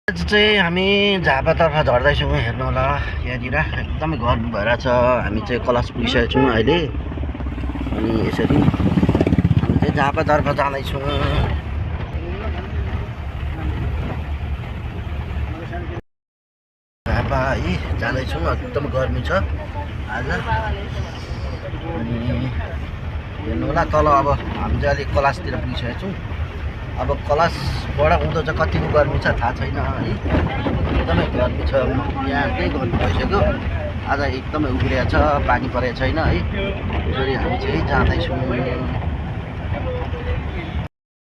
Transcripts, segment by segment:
चाहिँ हामी झापातर्फ झर्दैछौँ, हेर्नु होला यहाँनिर एकदमै गर्मी भएर छ। हामी चाहिँ कलश पुगिसकेको छौँ अहिले, अनि यसरी हामी चाहिँ झापातर्फ जाँदैछौँ। झापा है जाँदैछौँ, एकदम गर्मी छ आज। अनि हेर्नु होला तल अब हामी चाहिँ अलिक कलशतिर पुगिसकेको छौँ। अब कलशबाट उँधो चाहिँ कतिको गर्मी छ थाहा छैन है, एकदमै गर्मी छ। यहाँ केही गर्मी भइसक्यो, आज एकदमै उग्रिया छ, पानी परेको छैन है। यसरी हामी चाहिँ जाँदैछौँ।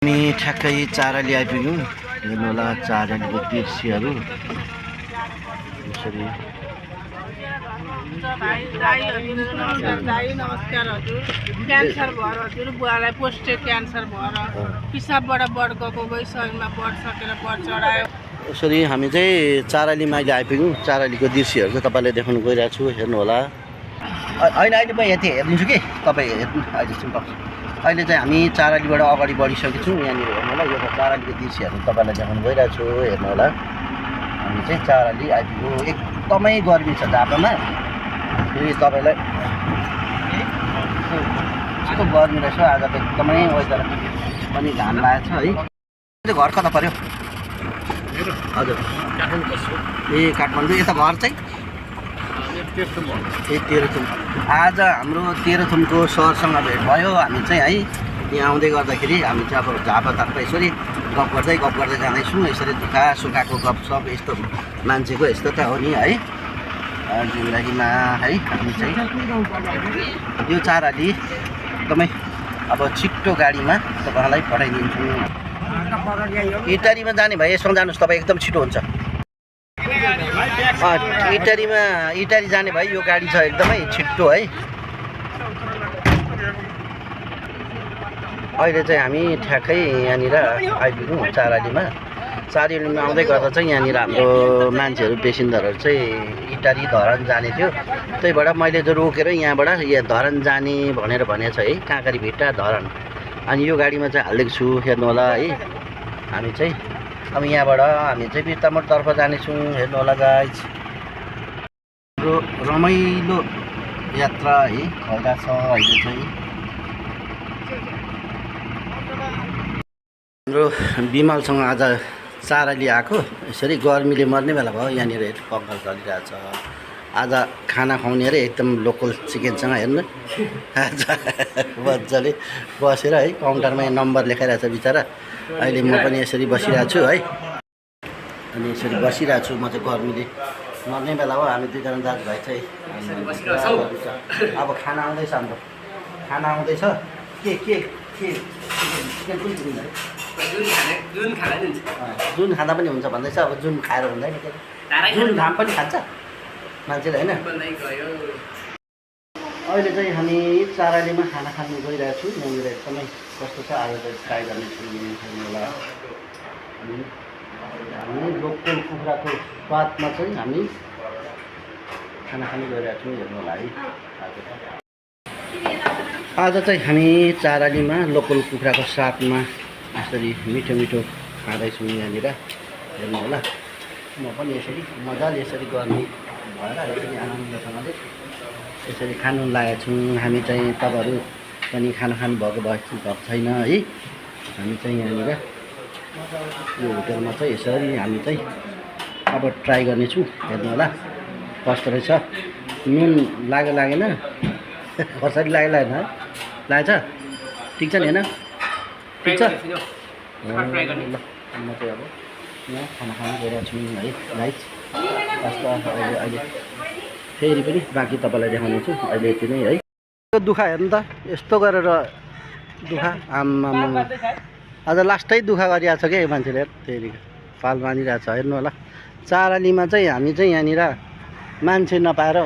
हामी ठ्याक्कै चाराली आइपुग्यौँ, हेर्नु होला चारालीको दृश्यहरू यसरी। नमस्कार हजुर। क्यान्सर भएर हजुर बुवालाई पोस्टेड क्यान्सर भएर पिसाबबाट बढ गएको गई, शरीरमा बढ सकेर बढ चढायो। यसरी हामी चाहिँ चारालीमा अहिले आइपुग्यौँ। चारालीको दृश्यहरू चाहिँ तपाईँलाई देखाउनु गइरहेको छु, हेर्नु होला। होइन अहिले म यति हेरिदिन्छु कि तपाईँ हेर्नु। अहिले सिम्पल अहिले चाहिँ हामी चारालीबाट अगाडि बढिसकेको छौँ। यहाँनिर हेर्नु होला, यो चारालीको दृश्यहरू तपाईँलाई देखाउनु गइरहेको छु, हेर्नु होला। हामी चाहिँ चाराली आइपुग्यौँ। एकदमै गर्मी छ झापामा, फेरि तपाईँलाई यस्तो गर्मी रहेछ आज त, एकदमै वेदर पनि घाम लागेको छ है। घर कता पऱ्यो? हजुर ए काठमाडौँ। यता घर चाहिँ ए तेह्रथुम। आज हाम्रो तेह्रथुमको सरसँग भेट भयो। हामी चाहिँ है यहाँ आउँदै गर्दाखेरि हामी चाहिँ अब झापातर्फ यसरी गफ गर्दै जाँदैछौँ। यसरी दुःखा सुखाको गफसप, यस्तो मान्छेको यस्तो त हो नि है जिन्दगीमा है। हामी चाहिँ यो चाराली एकदमै अब छिट्टो गाडीमा तपाईँलाई पठाइदिन्छौँ। इटारीमा जाने भए यसमा जानुहोस्, तपाईँ एकदम छिटो हुन्छ। इटारी जाने भए यो गाडी छ एकदमै छिट्टो है। अहिले चाहिँ हामी ठ्याक्कै यहाँनिर आइपुग्यौँ चारालीमा। चारालीमा आउँदै गर्दा चाहिँ यहाँनिर हाम्रो मान्छेहरू पेसेन्जरहरू चाहिँ इटारी धरान जाने थियो, त्यही भएर मैले चाहिँ रोकेर यहाँबाट यहाँ धरान जाने भनेर भनेको छ है, काँकरी भिट्टा धरान। अनि यो गाडीमा चाहिँ हालिदिएको छु, हेर्नु होला है। हामी चाहिँ अब यहाँबाट हामी चाहिँ बिर्तामोडतर्फ जानेछौँ, हेर्नु होला गाइज। हाम्रो रमाइलो यात्रा है भइरहेको छ अहिले चाहिँ। हाम्रो बिमलसँग आज चाराली आएको, यसरी गर्मीले मर्ने बेला भयो। यहाँनिर पङ्खा चलिरहेछ। आज खाना खुवाउने अरे एकदम लोकल चिकनसँग, हेर्नु आज मजाले बसेर है काउन्टरमा नम्बर लेखाइरहेछ बिचरा। अहिले म पनि यसरी बसिरहेको छु है, अनि यसरी बसिरहेको छु। म चाहिँ गर्मीले मर्ने बेला हो। हामी दुईजना दाजुभाइ चाहिँ अब खाना आउँदैछ, हाम्रो खाना आउँदैछ। के चिकन कुन चिकन है? जुन खाँदा पनि हुन्छ भन्दैछ। अब जुन खाएर हुँदैन, जुन घाम पनि खान्छ मान्छेले होइन। अहिले चाहिँ हामी चारालीमा खाना खानु गइरहेको छु। यहाँनिर एकदमै कस्तो छ आज चाहिँ ट्राई गर्नेछु होला। हामी लोकल कुखुराको स्वादमा चाहिँ हामी खाना खानु गइरहेको छौँ, हेर्नु होला है। आज चाहिँ हामी चारालीमा लोकल कुखुराको साथमा यसरी मिठो मिठो खाँदैछौँ यहाँनिर, हेर्नु होला। म पनि यसरी मजाले यसरी गर्ने भएर यसरी आनन्दसँगले यसरी खानु लागेको छौँ। हामी चाहिँ तपाईँहरू पनि खाना खानुभएको छैन है। हामी चाहिँ यहाँनिर यो होटलमा चाहिँ यसरी हामी चाहिँ अब ट्राई गर्नेछौँ, हेर्नु होला कस्तो रहेछ। नुन लागेन कसरी लागेन लागेछ? ठिक छ नि होइन? ठिक छ। म चाहिँ अब यहाँ खाना खानु गइरहेको छु है गाइज। अहिले फेरि पनि बाँकी तपाईँलाई देखाउने छु। अहिले यति नै है। यो दुःखा हेर्नु त, यस्तो गरेर दुःखा आम्मा आज लास्टै दुःखा गरिरहेको छ क्या मान्छेले, फेरि पाल बाँधिरहेको छ, हेर्नु होला। चारालीमा चाहिँ हामी चाहिँ यहाँनिर मान्छे नपाएर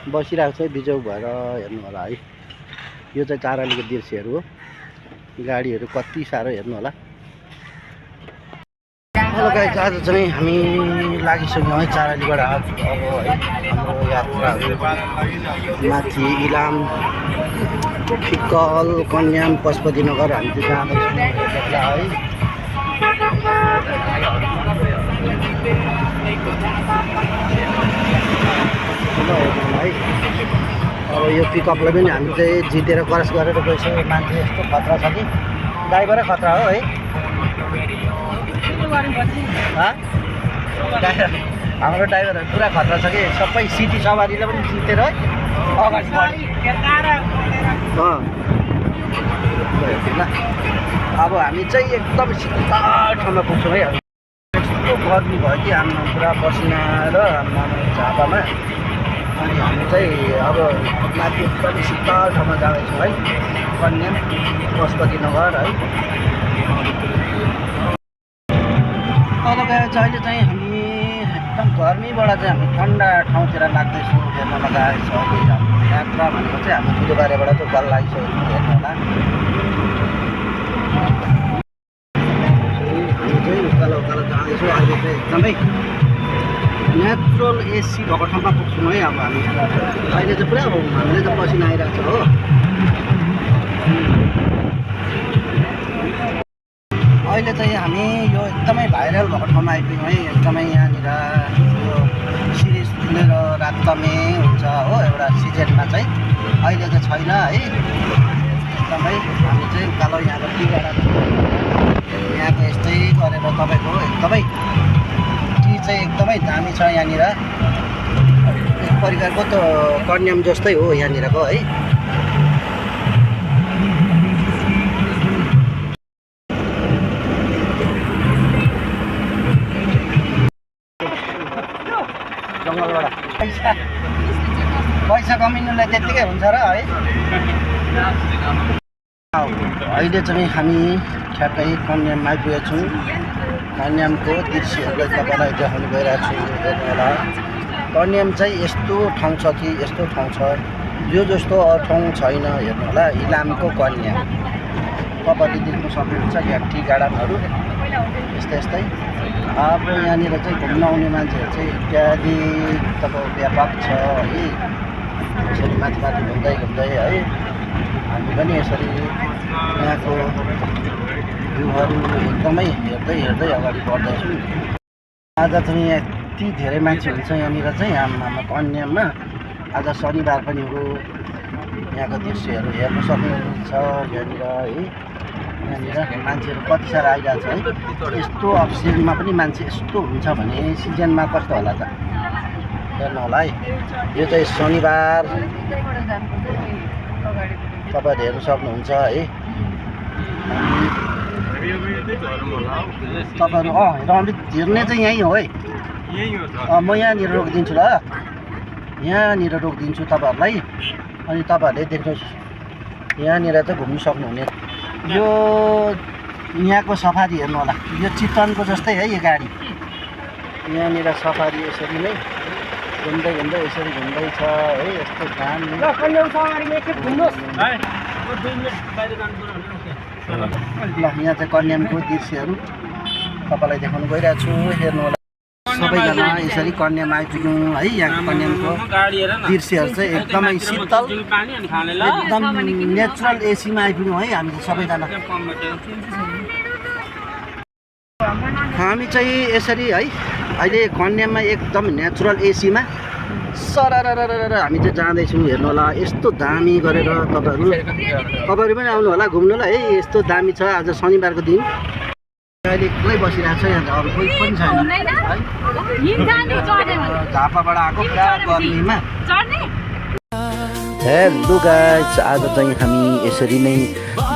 बसिरहेको छ बिजौ भएर, हेर्नु होला है। यो चाहिँ चारालीको दृश्यहरू हो। गाडीहरू कति साह्रो, हेर्नु होला। हेलो गाइज, आज चाहिँ हामी लागिसक्यौँ है चारालीबाट। अब है हाम्रो यात्राहरू माथि इलाम, फिक्कल, कन्याम, पशुपतिनगर हामी चाहिँ जाँदैछौँ है। यो पिकअपलाई पनि हामी चाहिँ जितेर क्रस गरेर गइसक्यो मान्छे यस्तो खतरा छ कि ड्राइभरै खतरा हो है हाम्रो ड्राइभरहरू पुरा खतरा छ कि सबै सिटी सवारीलाई पनि जितेर अगाडि ल अब हामी चाहिँ एकदम शीतल ठाउँमा पुग्छौँ है यस्तो गर्मी भयो कि हाम्रो पुरा पसिना र हाम्रो झापामा अनि हामी चाहिँ अब माथि एकदम शीतल ठाउँमा जाँदैछौँ है कन्याम पशुपति नगर है तल गएर चाहिँ अहिले चाहिँ हामी एकदम गर्मीबाट चाहिँ हामी ठन्डा ठाउँतिर लाग्दैछौँ हेर्न लगाएछ यात्रा भनेको चाहिँ हामी बुधबारेबाट चाहिँ गल लागिसकेको हेर्नु होला हामी चाहिँ उकालो उकालो जाँदैछौँ अहिले चाहिँ एकदमै नेचुरल एसी भएको ठाउँमा पुग्छौँ है अब हामी अहिले चाहिँ पुरा हामीले त पसिना आइरहेको छ हो अहिले चाहिँ हामी यो एकदमै भाइरल भएको ठाउँमा आइपुग्यौँ है एकदमै यहाँनिर यो सिरिज खुलेर रातमे हुन्छ हो एउटा सिजनमा चाहिँ अहिले चाहिँ छैन है एकदमै हामी चाहिँ उकालो यहाँको टी गार्डन यहाँको यस्तै गरेर तपाईँको एकदमै टी चाहिँ एकदमै दामी छ यहाँनिर एक प्रकारको त कन्याम जस्तै हो यहाँनिरको है जङ्गलबाट पैसा कमिनुलाई त्यत्तिकै हुन्छ र है अहिले चाहिँ हामी ठ्याक्कै कन्याममा आइपुगेका छौँ कन्यामको दृश्यहरूलाई तपाईँलाई देखाउनु गइरहेको छु हेर्नु होला कन्याम चाहिँ यस्तो ठाउँ छ कि यस्तो ठाउँ छ यो जस्तो ठाउँ छैन हेर्नु होला इलामको कन्याम तपाईँले देख्नु सक्नुहुन्छ यहाँ टी गार्डनहरू यस्तै यस्तै अब यहाँनिर चाहिँ घुम्न आउने मान्छेहरू चाहिँ इत्यादि तपाईँको व्यापक छ है यसरी माथि माथि घुम्दै घुम्दै है हामी पनि यसरी यहाँको भ्यूहरू एकदमै हेर्दै हेर्दै अगाडि बढ्दैछौँ आज चाहिँ यति धेरै मान्छे हुन्छ यहाँनिर चाहिँ हाम्रो कन्याममा आज शनिबार पनि हो यहाँको दृश्यहरू हेर्न सक्नुहुन्छ यहाँनिर है यहाँनिर मान्छेहरू कति साह्रो आइरहेको छ है यस्तो अफ सिजनमा पनि मान्छे यस्तो हुन्छ भने सिजनमा कस्तो होला त हेर्नु होला है यो चाहिँ शनिबार तपाईँहरूले हेर्नु सक्नुहुन्छ है तपाईँहरू हेर्ने चाहिँ यहीँ हो है म यहाँनिर रोकिदिन्छु ल यहाँनिर रोकिदिन्छु तपाईँहरूलाई अनि तपाईँहरूले देख्नुहोस् यहाँनिर चाहिँ घुम्नु सक्नुहुने यो यहाँको सफारी हेर्नु होला यो चितवनको जस्तै है यो गाडी यहाँनिर सफारी यसरी नै घुम्दै घुम्दै यसरी घुम्दैछ है यस्तो दामी ल यहाँ चाहिँ कन्यामको दृश्यहरू तपाईँलाई देखाउनु गइरहेको छु हेर्नु होला सबैजना यसरी कन्याम आइपुग्यौँ है यहाँ कन्यामको दृश्यहरू चाहिँ एकदमै शीतल एकदम नेचुरल एसीमा आइपुग्यौँ है हामी चाहिँ सबैजना हामी चाहिँ यसरी है अहिले कन्याममा एकदम नेचुरल एसीमा सरर हामी चाहिँ जाँदैछौँ हेर्नु होला यस्तो दामी गरेर तपाईँहरू पनि आउनु होला घुम्नुलाई है यस्तो दामी छ आज शनिबारको दिन अहिले एक्लै बसिरहेको छ यहाँ अरू कोही पनि छैन झापाबाट आएको पुरा गर्मीमा हेलो गाइस आज चाहिँ हामी यसरी नै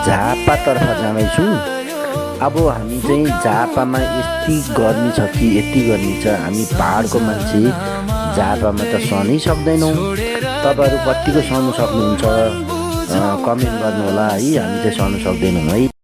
झापातर्फ जाँदैछौँ अब हामी चाहिँ झापामा यति गर्मी छ कि यति गर्मी छ हामी पहाडको मान्छे झापामा त सहनै सक्दैनौँ तपाईँहरू कतिको सहनु सक्नुहुन्छ कमेन्ट गर्नु होला है हामी चाहिँ सहनु सक्दैनौँ है